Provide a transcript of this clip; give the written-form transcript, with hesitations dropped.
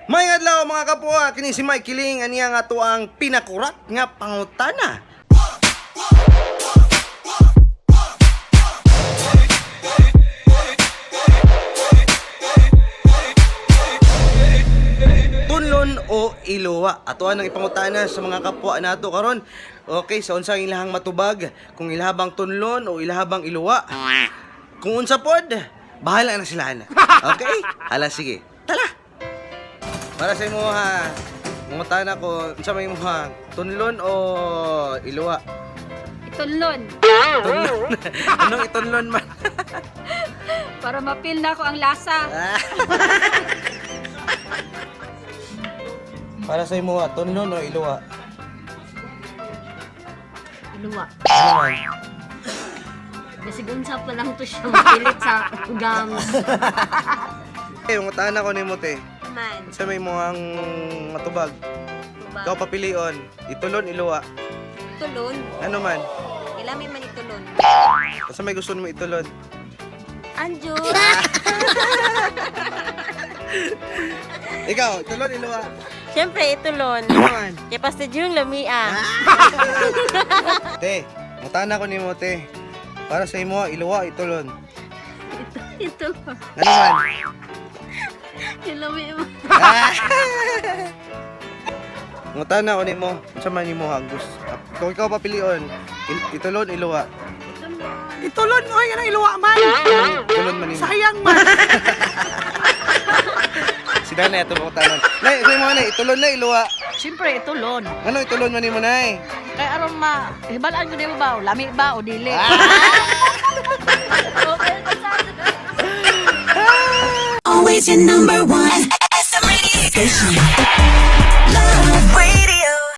May adlaw, mga kapwa, kini si Mike Kiling, aniya nga to ang pinakurat nga pangutana. Tunlon o iluwa? Ato ang ipangutana sa mga kapwa nato karon. Okay, sa unsang ilahang matubag, kung ilahabang tunlon o ilahabang iluwa. Kung unsa pod, bahala na sila ana. Okay? Hala, sige. Tala. Para sa imo ha, mangutana ko, unsa may imo ha, tunlon o iluwa? Itulon. Tunlon. Anong itunlon man? Para mapil na ako ang lasa. Para sa imo ha, tunlon o iluwa? Iluwa. Ano man? Basig unsa pa lang to siya mapilit sa gums. Eh, mangutana ko nimo, te. Man. Unsa may mo ang matubag? Ikaw papilion, itulon, iluwa? Tulon. Ano man? Kailangan man itulon. Unsa may gusto nimo itulon? Anjo. Ikaw, itulon, iluwa? Siyempre itulon. Ano man? Kaya pasta yung lamia. Te, mutana ko nimo, te. Para sa imo, iluwa, itulon? Itulon. Ano man? Yung lamia mo. Mutana ko nimo, unsa man nimo ang gusto? Kung ikaw papilion, itulon, iluwa? Itulon, oy, kanang iluwa man. Itulon man nimo. Sayang man. Si Nanay ato mangutanan. Nay, sa imo nay, itulon na iluwa? Siyempre, itulon. Ano itulon man nimo, nay? Kaya aron ma, hibalaan ko nimo ba, o lami ba o dili. Always your number one. SM Radio Station. Love.